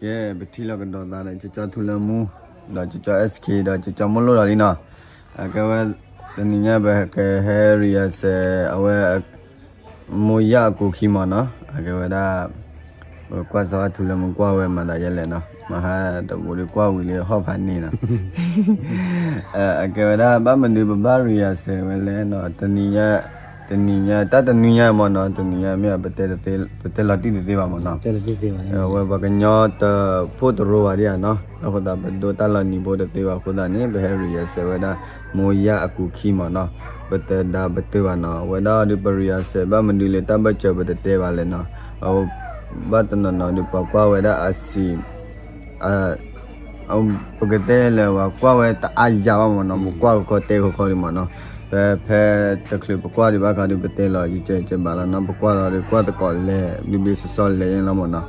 ကဲ ပထံၣ်လိာ်ကဒီးသးဒီး ကၠီကၠီထူလၢမူ ဒီးကၠီကၠီ SK ဒီးကၠီကၠီမိၢ်လိၣ်ဒီးလံနီၤ. အကဲဝဲ တနံၤညါပကဟဲ rehearsal အဝဲ မိၢ်ယၢ်အကူာ်ခံမ့ၢ်နီၤ. အကဲဝဲဒၣ် ပကွၢ်စီၤထူလၢမူကွၢ်ဝဲမၤသးဒ်လဲၣ်နီၤ, မဟါတဘူးဒီးကွၢ်ဝံၤလၢဟီၣ်ဖးန့ၣ်နီၤ. အကဲဝဲဒၣ် ဘၣ်မနုၤပဘၣ် rehearsal ဝဲလဲၣ်နီၤ, တနံၤညါ တနံၤညါ တၢ်တနွံညါမ့ၢ်နီၤ, တနံၤညါမ့ၢ်ပတဲတသ့ ပတဲလီၤတံၢ်တသ့ဘၣ်မ့ၢ်နီၤ. အဝဲပှၤကညီတဖိတရိဘၣ်ဒံးဧါနီၤ, အဃိသတးပဒိတၢ်လီၤနံၤဖိတသ့ဘၣ်အဃိသတးန့ၣ် ပဟဲ rehearsal ဝဲဒၣ် မိၢ်ယၢ်အကူာ်ခံမ့ၢ်နီၤ. ပတဒါပတုာ်ဘၣ်နီၤ, အဝဲဒၣ်ဒီးပ rehearsal ဘၣ်မနုၤလၢတၢ်ဘၢၣ်စၢၤပတတဲဘၣ်လဲၣ်နီၤ. အဝဲဘၣ်တနီၤနီၤဒီးပှၤကွၢ်ဝဲဒၣ်အစံး ပကတဲလဲၣ်ပှၤကွၢ်ဝဲတအါယၤဘၣ်မ့ၢ်နီၤ, ပကွၢ်ကခီတဲကခီဒံးမ့ၢ်နီၤ. ဖဲ ဖဲတချုးပကွၢ်ဒံးဘၣ်ခါဒီး ပတဲလီၤယကဲကဲဘၣ်လီၤနီၤ, ပကွၢ်လီၤဒီးကွၢ်သကိးလဲၤ ဘျ့ဘျ့ဆှီဆှီလဲၤန့ၣ်လီၤမ့ၢ်နီၤ.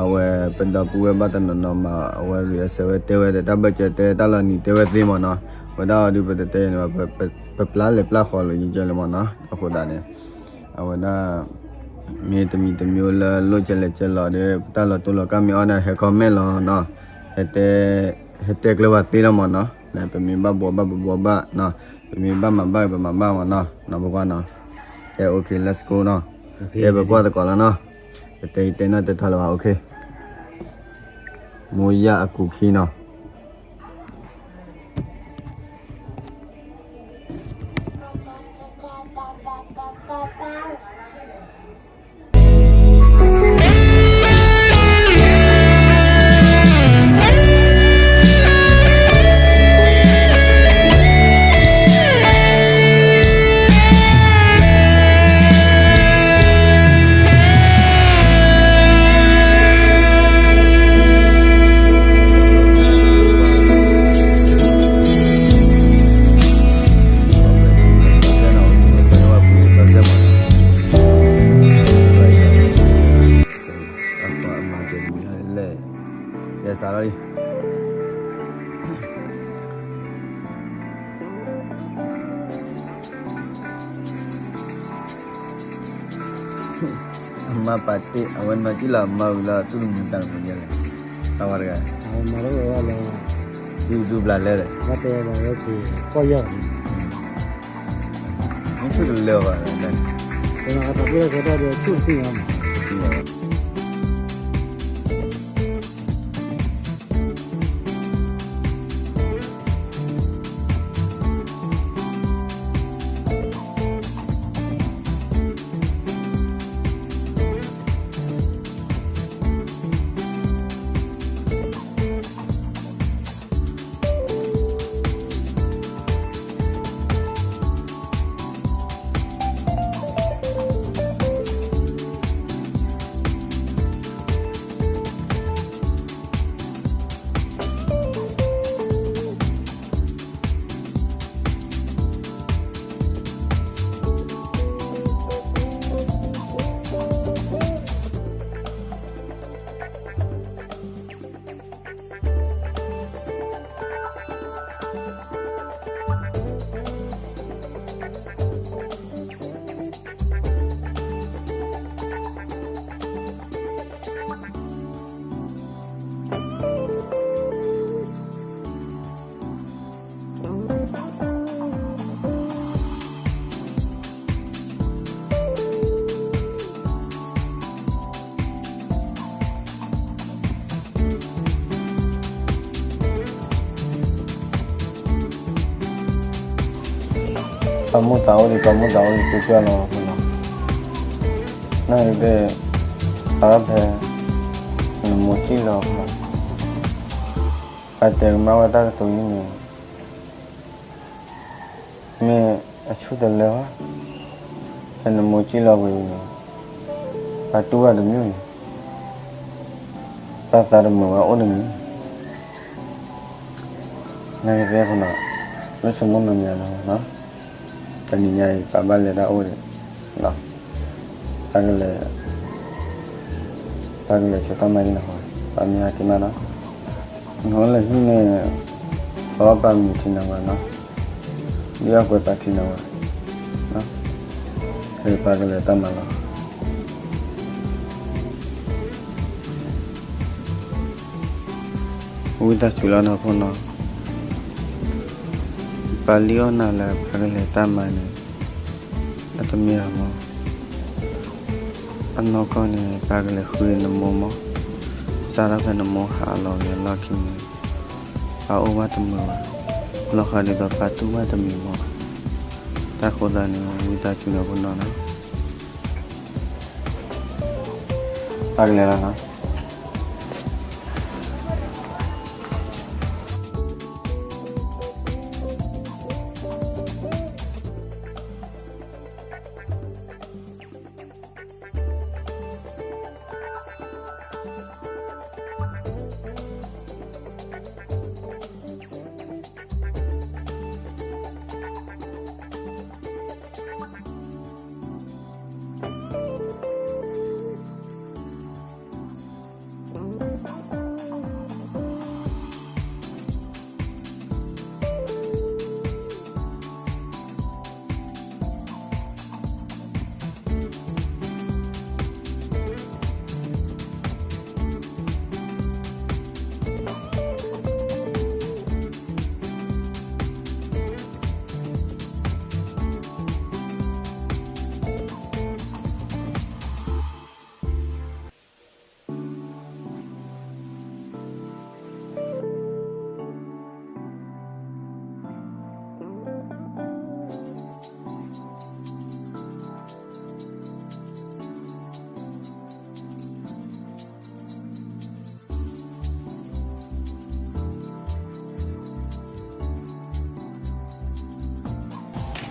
အဝဲပဒီပုၢ်ဝဲၢ်ဘၣ်တနီၤနီၤမး အဝဲ rehearsal ဝဲတဲဝဲဒီး တၢ်ဘၢၣ်စၢၤတဲတၢ်လီၤနံၤတဲဝဲသ့မ့ၢ်နီၤ. ဝဲဒၣ်အီၤဒီးပတတဲန့ၣ်ဘၣ်, ပပျၢ်လဲၤပျၢ်ဃီလိာ်ယကဲလၢမ့ၢ်နီၤ. အဃိသတးန့ၣ် အဝဲဒၣ် မ့ၢ်တမံၤတမံၤလၢလိၣ်ကဲလဲၣ်ကဲလီၤဒီး ပတၢ်လီၤတိၢ်လီၤကၢ်မ့ၢ်အီၣ်န့ၣ် ဟဲ comment လီၤနီၤ, ဟဲတဲကျၢၤဝဲသ့လီၤမ့ၢ်နီၤ. ပမ့ၢ်ဘၣ်ဘှီဘၣ်ပဘှီဘၣ်နီၤ, ပမ့ၢ်ဘၣ်မၤဘၣ်ပမၤဘၣ်မ့ၢ်နီၤ, နီၤပကွၢ်နီၤ. ကဲ okay let's go နီၤ, ကဲပကွၢ်သကိးလီၤနီၤ, ပတဲယတဲနီၣ်တဲထီလၢၤဘၣ် okay. မိၢ်ယၢ်အကူာ်ခံနီၤ. အမါပာ်တ့ၢ် အဝဲနီၢ်ကံၣ်လီၤမၤဝံၤလီၤ တူၢ်တမုာ်တၢ်တမုာ်ယဲလဲၣ်, အဝဲတဂၤ အဝဲမၤလၢဝဲလီၤ, ဒူဒူဘျးလဲၣ်ဒီး ဘၣ်တဲဒီးဝဲက့ၤ ကီၢ်ယီၢ်, မ့ၢ်ဆူၣ်တလၢဘၣ်, ပှၤတၢ်ပှဲၤလၢခဲဒီးဆူၣ်တသ့ၣ်ညါမး. ပှၤမိၢ်သးအိၣ်ဒီး ပှၤမိၢ်သးအိၣ်ဒီး ကကွၢ်လီၤနီၤ, နဘၣ် အဖဲ နမိၢ်ကံၣ်လီၤ, ပတဲကမၣ်ဝဲတၢ်ကတိၤအံၤန့ၣ် မ့ၢ်အဆူၣ်တလၢဘၣ်, ဖဲနမိၢ်ကံၣ်လီၤဝံၤန့ၣ် ပှၤတူၢ်ဘၣ်တမုာ်န့ၣ် ပှၤသးတမုာ်ဘၣ်အိၣ်တမံၤ, နကသ့ၣ်နီၤ, လၢဆိကမိၣ်မၤမၤလီၤနီၤ, တနံၤညါအံၤ ပှၤဘၣ်လဲၤတၢ်အိၣ်ဒီး ပကလဲၤ ပကလဲၤဆိတၢ်မၤယံၤနီၤ, ပှၤမ့ၢ်ဟးက့ၤမးနီၤ, နဟိလၢဟံၣ်န့ၣ် ပှၤဘၣ်ပာ်မုာ်ထံနၤဝဲနီၤ, ဒ်အကွဲးပာ်ထံနၤဝဲ, ပှၤကလဲၤတၢ်မၤလီၤ. ဝံသးစူၤလီၤနီၤဖိနီၤ, ပာ်လံအီၣ်နၤလၢပှၤကလဲၤတၢ်မၤန့ၣ် အတမ့ၢ်ဘၣ်မး. အနီၢ်ကီၢ်န့ၣ် ပှၤကလဲၤဃုနမိၢ်မး, စးထီၣ်ဖဲနမိၢ်ဟးလီၤဝဲအလီၢ်ခံန့ၣ် ပှၤအိၣ်ဘၣ်တမုာ်ဘၣ်, လီၤဃးဒ်သိးပှၤတူၢ်ဘၣ်တမံၤမး. တၢ်ဃိသတးန့ၣ် ဝံသးစူၤနီၤဖိနီၤနီၤ. ပကလဲၤလီၤနီၤ.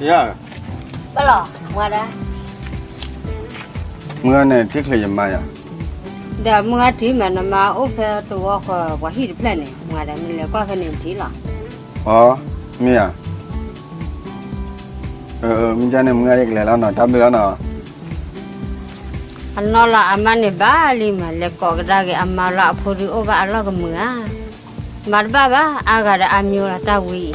ယၤ, ဘၣ်လီၤ, မုၢ်ဂၤဒၣ်, မုၢ်ဂၤန့ၣ် ထံၣ်ချ့ယမါယၤ, ဒီးမုၢ်ဂၤထံၣ်မး နမါအိၣ်ဖဲတဝီဃီပှၤဟံၣ်တဖျၢၣ်န့ၣ် မုၢ်ဂၤဒၣ် နလဲၤကွၢ်ဖဲန့ၣ်ထံၣ်လီၤ. အီ, မ့ၢ်ဧါ, မ့ၢ်ကန့ၣ် မုၢ်ဂၤယကလဲၤလီၤနီၤ, တၢ်ဘျုးလီၤနီၤ. အနီၢ်လၢအမါန့ၣ်ဘၣ်လံမး လဲၤကိးကဒါက့ၤအမါလၢအဖိဒုးအိၣ်ဘၣ်အလီၢ်ကမုာ်ဧါ, မၤတဘၣ်ဘၣ် အါဂၤဒီးအါမံၤလီၤတၢ်ဝံၤအံၤ.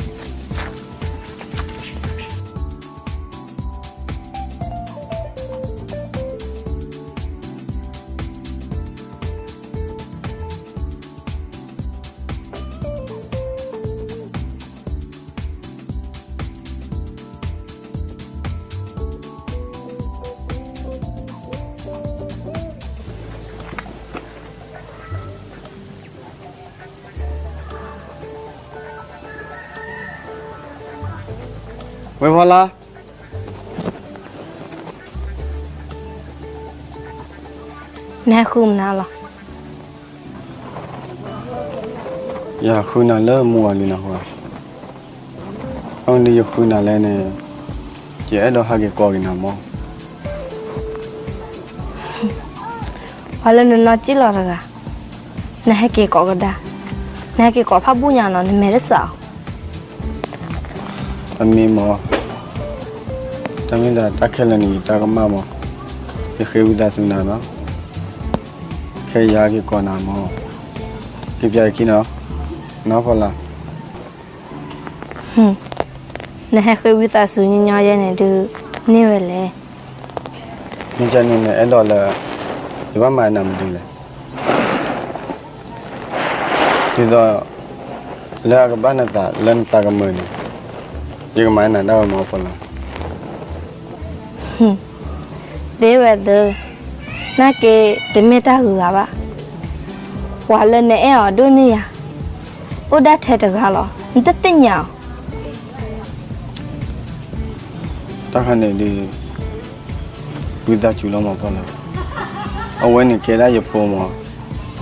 ဝဲဖီလာ်, နဟဲဃုမနုၤလီၤ. ယဃုနၤလၢမုၢ်အီၤလံနဃိ, အဒ်ယဃုနၤလဲၣ်န့ၣ် ယအဲၣ်ဒိးဟဲက့ၤကိးက့ၤနၤမး. ပှၤလၢနနီၢ်ကံၣ်လီၤတဂၤ, နဟဲက့ၤကိးကဒါ, နဟဲက့ၤကိးဖးဘူၣ်ညါနီၤ နမဲာ်တစးအီၤ. အမ့ၢ်မး, တၢ်မ့ၢ်သးတၢ်ခဲလၢာ်န့ၣ် ယတၢ်ကမၣ်မး, ယဃ့ဝံသးစူၤနၤနီၤ, ခဲအံၤယဟဲက့ၤကိးနၤမး, က့ၤပၠးယခံနီၤ, နီၢ်ဖီလာ်. နဟဲဃ့ဝံသးစူၤညီညီယဲန့ၣ်ဒုး န့ၢ်ဝဲလဲၣ်. မ့ၢ်ကန့ၣ် နအဲၣ်ဒိးလၢ ယဘၣ်မၤနၤမနုၤလဲၣ်. ဒ်သိး လၢအကဘၣ်နသးလၢနသးကမုာ်န့ၣ် ယကမၤနၤဒၣ်ဝဲမးဖီလာ်. သ့ဝဲသ့, နာ်က့တမ့ၢ်တၢ်ဂုၤဂၤဘၣ်. ပှၤလၢနအဲၣ်အီၤဒိၣ်န့ၢ်ယၤ အိၣ်ဒၣ်ထဲတဂၤလီၤ နတသ့ၣ်ညါအီၤ. တၢ်ခါန့ၣ်ဒုး ဝံသးစူၤလီၤမးဖီလာ်, အဝဲန့ၣ်ကဲဒၣ်ယဖိမး,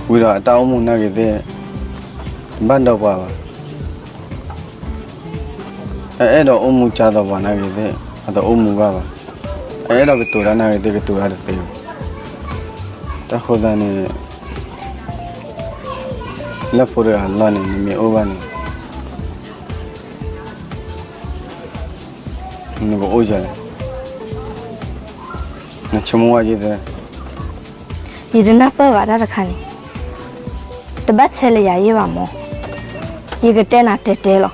ဝံၤဒီးအတၢ်အိၣ်မူနာ်က့ၤသ့ၣ် တဘၣ်ဒီးပှၤဘၣ်. အအဲၣ်ဒိးအိၣ်မူကၢ်သိးပှၤနာ်က့ၤသ့ၣ် အတအိၣ်မူဘၣ်ဘၣ်. အအဲၣ်ဒိးကတိၤတၢ်နာ်က့ၤသ့ၣ် ကတိၤတၢ်တသ့ဘၣ်. တၢ်ဃိသတးန့ၣ် လၢဖိတဂၤအလီၢ်န့ၣ် နမ့ၢ်အိၣ်ဘၣ်န့ၣ် နကအိၣ်ယၤလဲၣ်. နဆိကမိၣ်ဝဲက့ၤသ့, ယတနၢ်ပၢၢ်ဘၣ်တၢ်တခါန့ၣ်, တဘၣ်ဆဲးလၢယၤယဲၢ်ဘၣ်မး. ယကတဲနၤတဲတဲလီၤ.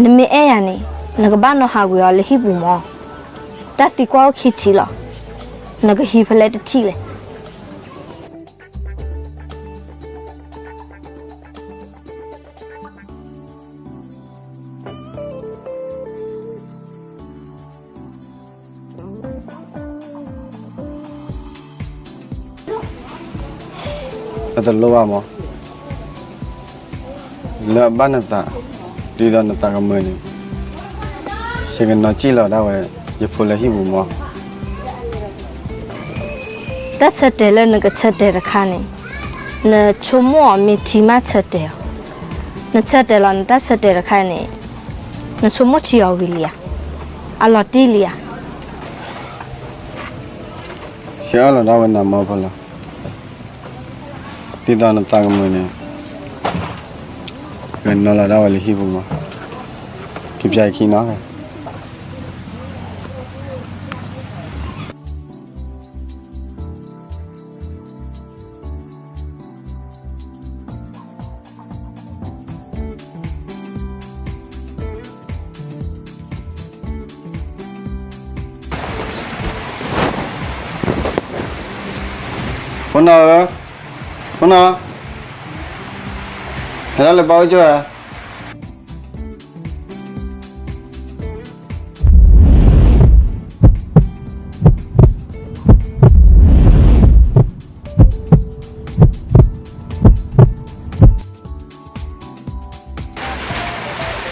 နမ့ၢ်အဲၣ်ယၤန့ၣ် နကဘၣ်နီၤဟးဝံၤအီၤလၢဟံၣ်ပူၤမး. တၢ်သံကွၢ်အိၣ်ခံထံၣ်လီၤ. နကဟံးဖဲလဲၣ်တထံၣ်လဲၣ်. အတလိၣ်ဘၣ်မး, လၢအဘၣ်နသး, ဒ်သိးနသးကမုာ်န့ၣ်, ယကနီၤစံၣ်လီၤဒၣ်ဝဲ ယဖိလၢဟံၣ်ပူၤမး. တၢ်ဆၢတဲာ်လၢနကဆၢတဲာ်တခါန့ၣ်, နဆိကမိၣ်အီၤမ့ၢ်ထံမးဆၢတဲာ်အီၤ, နဆၢတဲာ်လီၤနတၢ်ဆၢတဲာ်တခါန့ၣ်, နဆိကမိၣ်ထံအီၤဝံၤလံဧါ, အလီၤတံၢ်လံဧါ. ယအၢၣ်လီၤဒၣ်ဝဲနၤမးဖီလီၤ, ဒ်သိးနသးကမုာ်န့ၣ်, ကနီၤလီၤဒၣ်ဝဲလၢဟံၣ်ပူၤမး, ကပျဲယခံနီၤ. ဖိနီၤဧၢ, ဖိနီၤ, ဟဲဒၣ်လၢပၢ်အိၣ်ကၠိဧါ.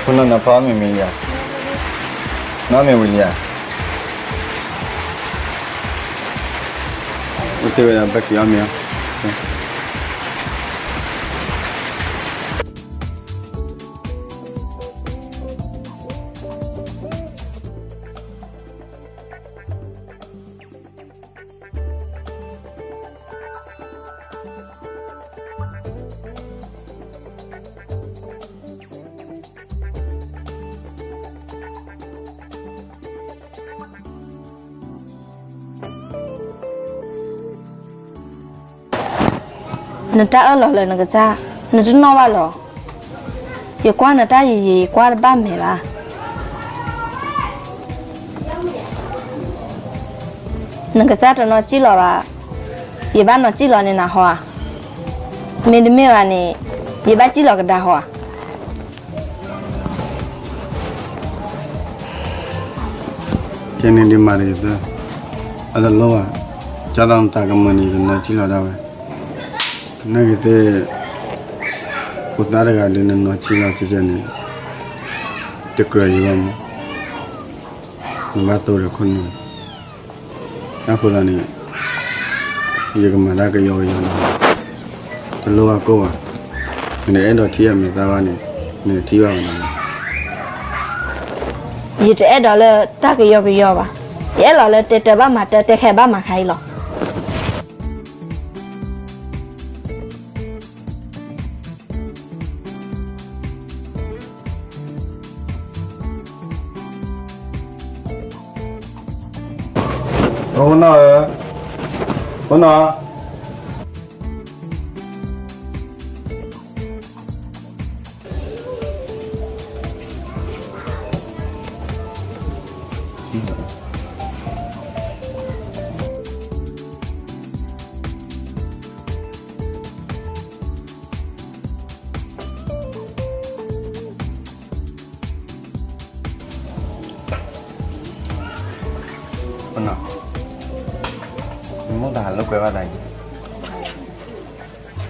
ဖိနီၤ နဖီအီၣ်မ့ၤမ့ၤလံဧါ, နအီၣ်မ့ၤဝံၤလံဧါ, အိၣ်တ့ၢ်ဝဲဒၣ်ဘၣ်က့ၤအီၣ်မ့ၤဧါ. နတၢ်အၢၣ်လီၤလၢနကစၢ်, နတနီၣ်ဘၣ်လီၤ. ယကွၢ်နတၢ်ယံာ်ယံာ် ယကွၢ်တဘၣ်မဲာ်ဘၣ်. နကစၢ်တနီၣ်စံၣ်လီၤဘၣ်, ယဘၣ်နီၢ်စံၣ်လီၤန့ၢ်နၤဟီဧါ. မ့တမ့ၢ်ဘၣ်န့ၣ်, ယဘၣ်စံၣ်လီၤကဒါဟီဧါ. ကဲန့ၣ်ဒ်မၤတဂ့ၤသၢ, အတလိၣ်ဘၣ်, ကၢ်သီနသးကမုာ်န့ၣ် ယကနီၢ်စံၣ်လီၤဒၣ်ဝဲ. နာ်က့ၤသ့ၣ်, ဖိသၣ်တဂၤဒုး နနီၢ်စံၣ်လီၤကဲကဲန့ၣ်, တကြၢးယံၤဘၣ်မး, နဘၣ်သိၣ်ဒီးခိၣ်နူာ်. အဃိသတးန့ၣ်, ယကမၤတၢ်ကယီကယီန့ၣ်, တလိၣ်ဘၣ်ကိၢ်ဘၣ်. နအဲၣ်ဒိးထံၣ်အမဲာ်သၣ်ဘၣ်န့ၣ်, နကထံၣ်ဘၣ်ဝဲဒၣ်. ယတအဲၣ်ဒိးလၢတၢ်ကယီကယီဘၣ်. ယအဲၣ်လီၤလၢတဲတၢ်ဘၣ်မၤတၢ်, တဲခဲဘၣ်မၤခဲအံၤလီၤ. ဖိနီၤဧၢ, ဖိနီၤ. ဖိနီၤ, မ့ၢ်တၢ်လိာ်ကွဲဘၣ်တၢ်အံ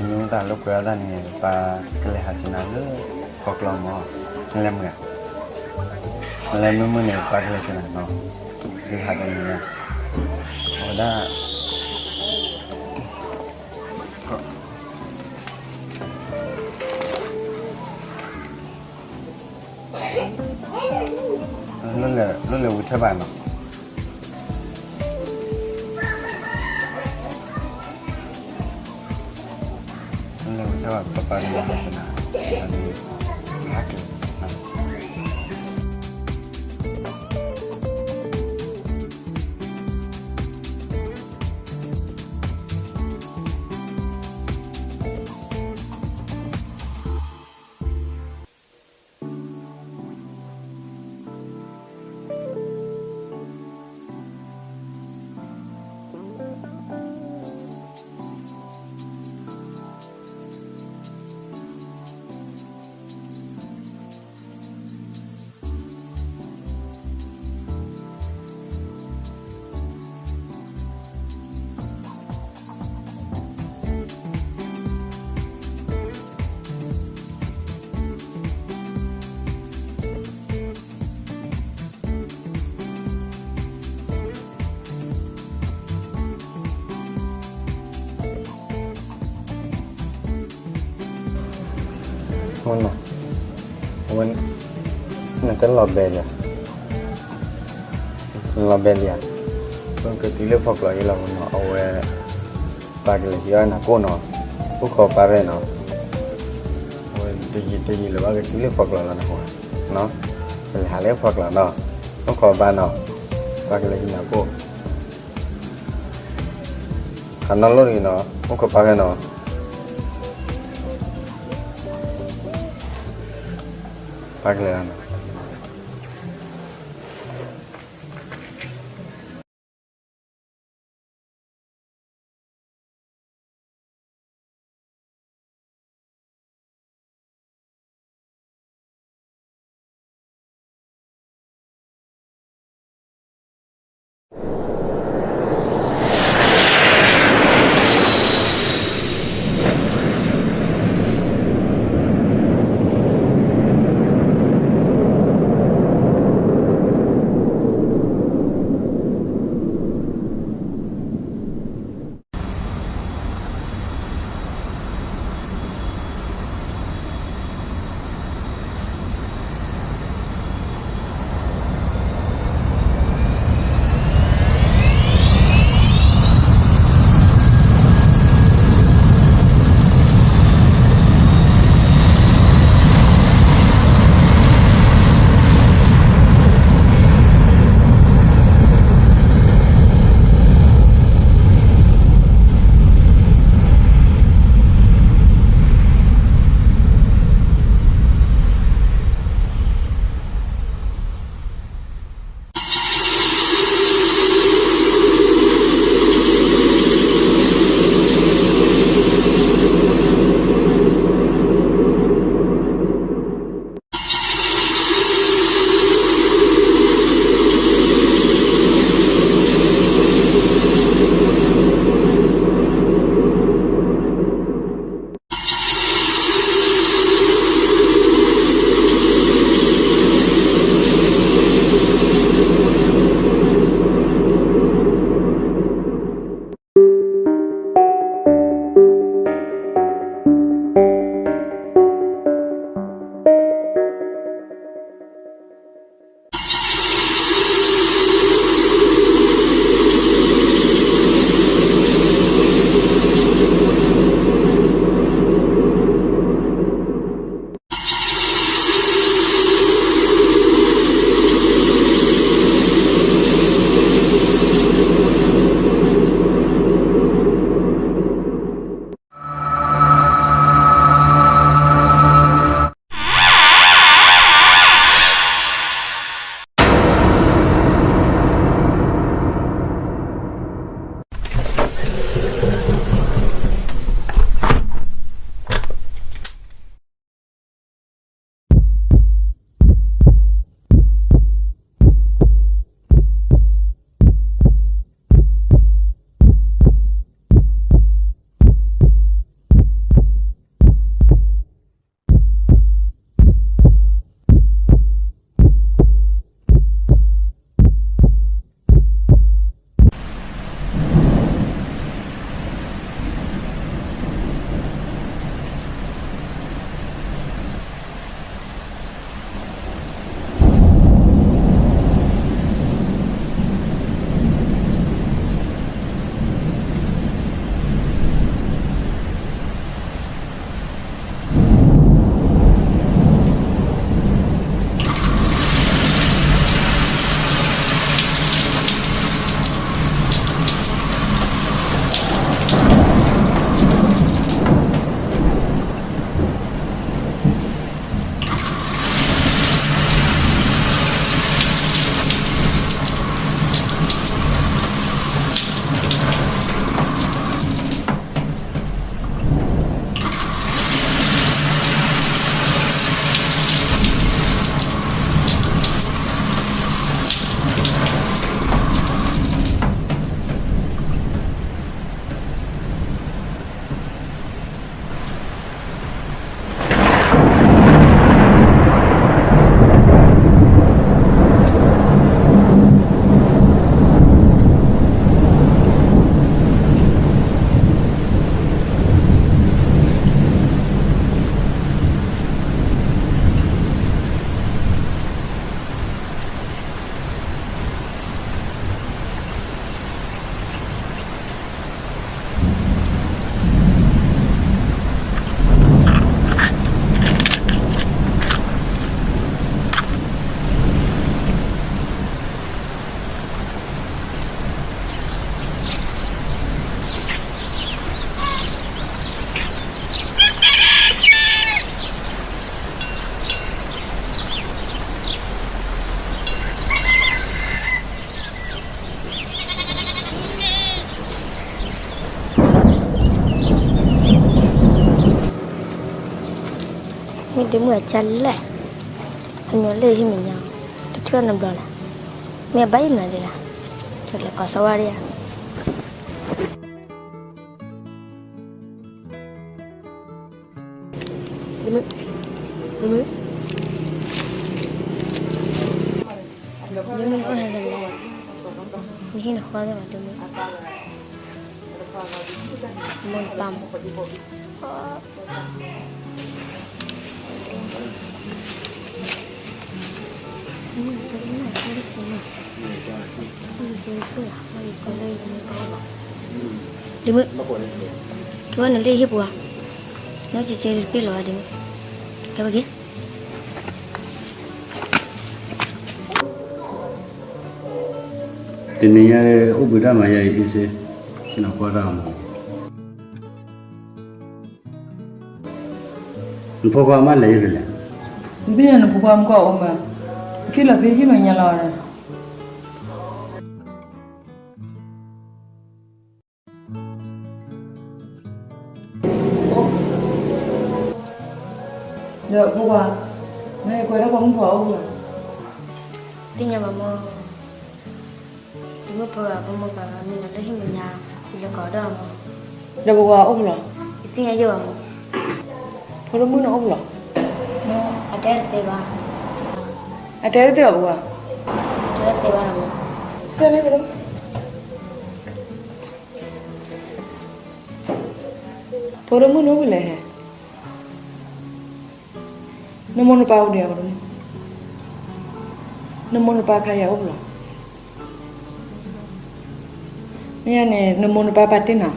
ၤ, မ့ၢ်တၢ်လိာ်ကွဲဘၣ်တၢ်န့ၣ် ပှၤကလဲၤဟးဆ့နၤလၢ ကီၢ်ကျီမး, နလဲၤမုာ်ဧါ, နလဲၤမုာ်မုာ်န့ၣ် ပှၤကလဲၤဆ့နၤနီၤ, ကလဲၤဟးတနံၤညါ, အဝဲဒၣ် လၢလဲၤဝံၤထဲဘၣ်နီၤ, လၢလဲၤဝံၤထဲဘၣ် ပပၢ်န့ၣ် ဟဲဆ့နၤ, ဟဲက့ၤ မနီၤ, အဝဲ နတလီၤဘဲလံဧါ, လီၤဘဲလံဧါ, ပကတုၤလၢဖီကျိးအံၤလီၤမနီၤ, အဝဲ ပကလဲၤဟံးအီၣ်နၤကိၣ်နီၤ, အိၣ်ခိးပၢ်ဖဲနီၤ, အဝဲတယံာ်တယံာ်လၢၤဘၣ် ကတုၤလၢဖီကျိးလီၤနၤ, ကလဲၤဟးလၢဖီကျိးနီၤ, အိၣ်ခိးပၢ်နီၤ, ပကလဲၤဟံးနၤကိၣ် ဟးနီၢ်လိၣ်တဂ့ၤနီၤ, အိၣ်ခိးပၢ်ဖဲနီၤ, ပကလဲၤနီၤ. ဒ့မုၣ်အကါလဲၣ်, အမံၤလၢဟံၣ်မဲာ်ညါ, တထံၣ်အီၤနဘျီလဲၣ်, မ့ၢ်အဘၣ်ယံၤမနုၤဒ်လဲၣ်, လဲၤကိးစီဝါဒ်ဧါ. ဒ့မုၣ်, ဒ့မုၣ်, ဒ့မုၣ်အီၣ်ဟဲလဲၣ်, နဟံၣ်နဃီသ့ၣ်မး ဒ့မုၣ်, မိၢ်နပၢ်မး. ဒ့မုၣ်, ကဲဝဲနလၢဟံၣ်ပူၤဧါ, နီၢ်က့က့တပ့ၢ်လီၤဧါ ဒ့မုၣ်, ကဲဝဲက့ၤ. တနံၤညါအိၣ်ဘှံးတၢ်မၤယၤအံၤအ့စ့, ဆ့ၣ်နီၤကွၢ်တၢ်မၤ နဖိခွါမးလဲၤဖဲလဲၣ်, နသ့ၣ်ညါနဖိခွါမုၢ်ကီၢ်အိၣ်မး, နထံၣ်လီၤဖဲယံၢ်မဲာ်ညါလီၤ. ဒီးဖိခွါ, နကွဲးဒၣ်ပှၤမုၣ်ဖိအိၣ်လီၤ, သ့ၣ်ညါဘၣ်မး. ဒ့မုၣ်ဖိခွါ ဖိမုၣ်ခွါ မ့ၢ်လၢဟံၣ်မဲာ်ညါ, ယလဲၤကိးဒီးမး, ဒီးဖိခွါအိၣ်ဖဲလဲၣ်, ယသ့ၣ်ညါယဲၢ်ဘၣ်မး. ဖိဒိၣ်မုၣ်န့ၣ်အိၣ်ဖဲလဲၣ်, အတဲတသ့ဘၣ်, အတဲတသ့ဘၣ်ဖိခွါ, တဲတသ့ဘၣ်လီၤမး. ဖိဒိၣ်မုၣ်န့ၣ်အိၣ်ဖဲလဲၣ်, နမိၢ်နပၢ်အိၣ်ဒံးဧါ, နမိၢ်နပၢ်ခါယၤအိၣ်ဖဲလဲၣ်, မ့ၢ်ယၤန့ၣ် နမိၢ်နပၢ်ပာ်တ့ၢ်နၤ.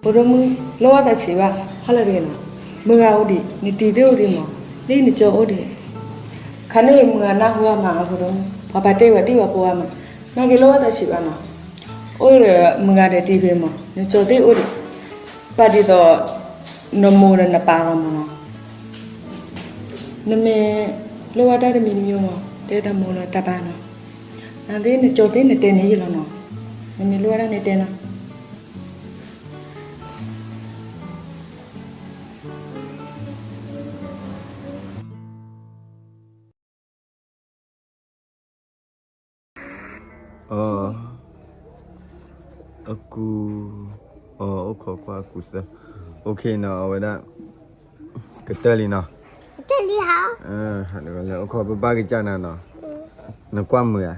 ဖိဒိၣ်မုၣ်, လိၣ်ဘၣ်သးဆံးဘၣ်, ဟါလၢတဂ့ၤနီၤ, မုၢ်ဂၤအိၣ်ဒံး, နတံၤသ့ၣ်အိၣ်ဒံးမး, လၢနကၠိအိၣ်ဒံး, ခါန့ၣ်မုၢ်ဂၤနၢ်ဟူဘၣ်မး အဖိဒိၣ်မုၣ်, ပှၤပာ်တ့ၢ်ဝဲဒံးဝဲဖိခွါမး, နာ်က့လိၣ်ဘၣ်သးဆံးဘၣ်နီၤ, အိၣ်ဒီးမုၢ်ဂၤဒီးတံၤဖဲမး, နကၠိသ့ၣ်အိၣ်ဒံး, ပာ်ဒ်သိး နမိၢ်ဒီးနပၢ်လီၤမးနီၤ. နမ့ၢ်လိၣ်ဘၣ်တၢ်တမံၤတမံၤမး တဲတၢ်မိၢ်လၢတၢ်ပၢ်နီၤ, နသ့ၣ်နကၠိသ့ၣ်နတဲန့ၣ်ယံၤလီၤနီၤ, နမ့ၢ်လိၣ်ဘၣ်တၢ်န့ၣ်တဲနီၤ. အကူ, အအိၣ်ခိးကွၢ်အကူသၢ, အိၣ်ခ့နီၤ အဝဲဒၣ်, ကတၢၢ်လံနီၤ, ကတၢၢ်လံဟါ, လဲၤအိၣ်ခိးပဘၣ်ကစၢ်နၤနီၤ, နကွၢ်မုာ်ဧါ,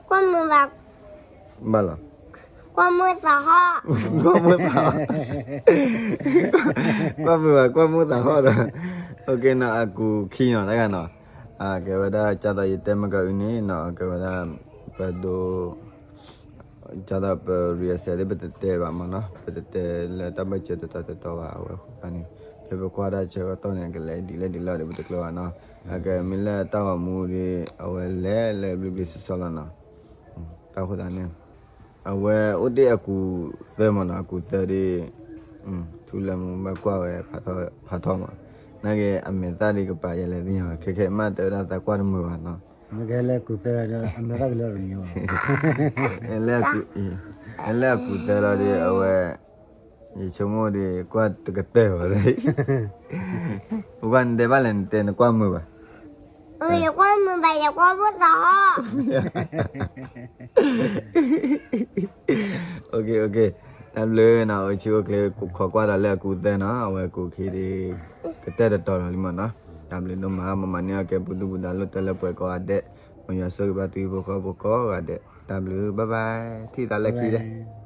ကွၢ်မုာ်ဘၣ်, ဘၣ်လီၤ, ကွၢ်မုာ်သးဟီၣ်, ကွၢ်မုာ်သးဟီၣ်, ကွၢ်မုာ်ဘၣ် ကွၢ်မုာ်သးဟီၣ်ဒီး, အိၣ်ခ့နီၤ အကူခံနီၤ တဂၤနီၤ, ကဲဝဲဒၣ် ကၢ်သိးယတဲမ့ၢ်ကအုန့ၣ်နီၤ ကဲဝဲဒၣ်, ပဒိ ကၢ်သိးပ reaction သ့ၣ် ပတတဲဘၣ်မးနီၤ ပတတဲလၢတၢ်ဘၢၣ်စၢၤတတီၤတတီၤဘၣ် အဝဲဃိသတးန့ၣ်, ဖဲပကွၢ်တၢ်ဆၢကတီၢ်န့ၣ် ကလဲၤဒ်လဲၣ်ဒ်လဲၣ်ဒီး ပတကျၢၤဘၣ်နီၤ, အကမ့ၢ်လၢတၢ်ဂီၤမူဒီး အဝဲလဲၤလၢဘျ့ဘျ့ဆှီဆှီလီၤနီၤ, တၢ်ဃိသတးန့ၣ်, အဝဲအိၣ်တ့ၢ်အကူသၢမးနီၤ အကူသၢဒီး, ထူလၢမူဘၣ်ကွၢ်ဝဲ, ဖးထီၣ်မး, နာ်က့အမဲာ်သၣ်ဒီးကပာ်ယဲလဲၣ်သ့ၣ်ညါဘၣ် ခဲခဲမးတဲဝဲဒၣ်သးကွၢ်တမုာ်ဘၣ်နီၤ, ကဲလၢကူသၢဒီး အမဲာ်သၣ်ကလၢတမံၤဘၣ်, လၢအကူသၢလီၤဒီး အဝဲ, ယဆိကမိၣ်ဒီး ကွၢ်တကတၢၢ်ဘၣ်, ပကွၢ်နတဲဘၣ်လဲၣ် နတဲနကွၢ်မုာ်ဘၣ်, ယကွၢ်မုာ်ဘၣ် ယကွၢ်ဖိသးဟီၣ် တၢ်ဘျုးနီၤ အိၣ်ဆူၣ်အိၣ်ချ့ ခိးကွၢ်ဒီးလၢအကူသၢနီၤ အဝဲကူခံဒီး ကတၢၢ်တတီၤလီၤလံမးနီၤ, တၢ်ဘျုးဒိၣ်မး မၤမၤန့ၢ်အီၣ်ကဲပူၤဒုၣ်ပူၤဒါလိၣ်တၢ်လၢပှဲၤကိးဂၤဒဲး, မ်ယွၤဆိၣ်ဂ့ၤဘၣ်သုဟံၣ်ဖိဃီဖိကိးဂၤဒဲး, တၢ်ဘျုး bye bye ထံၣ်သးလၢခံဒီး